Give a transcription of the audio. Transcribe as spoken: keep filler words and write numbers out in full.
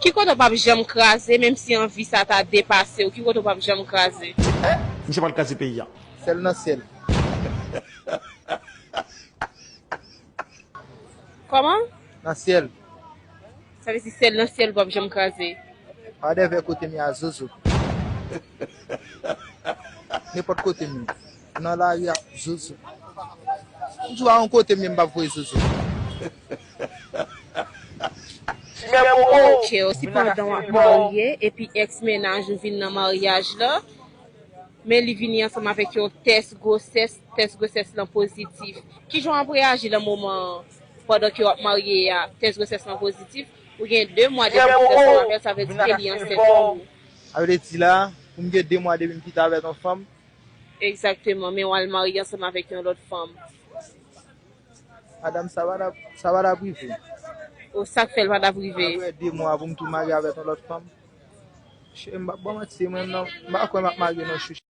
Ki kote w p ap janm kraze, menm si anvi sa ta depase w, ki kote w p ap janm kraze? Misye pral kraze peyi a. Sèl nan syèl. Kòman? Nan syèl. Sa vle di sèl nan syèl w p ap janm kraze. Whatever kote m ye a zozo. Nenpòt kote m ye. Nan lari a zozo. M di w a yon kote m ye m p ap voye zozo. Ok, si pandan w ap marye epi ex mennaj ou vin nan maryaj la, men li vini ansanm avèk yon tès gwosès, tès gwosès lan pozitif. Kijan w ap reyaji nan moman an, pandan ke w ap marye a, tès gwosès lan pozitif, ou gen de mwa depi w kite ansanm avè l, sa vle di ke li ansent pou ou. Sa vle di la, pou m gen de mwa depi m kite avèk yon fanm. Egzakteman, men w al marye ansanm avèk yon lòt fanm. Madanm, sa pa t ap, sa pa t ap rive. O, sa k fè l pa t ap rive? Apre de mwa pou m tou marye avèk yon lòt fanm. Cheri, m p ap ba w manti, se mwen menm non. M pa kwè m ap marye non, chouchou.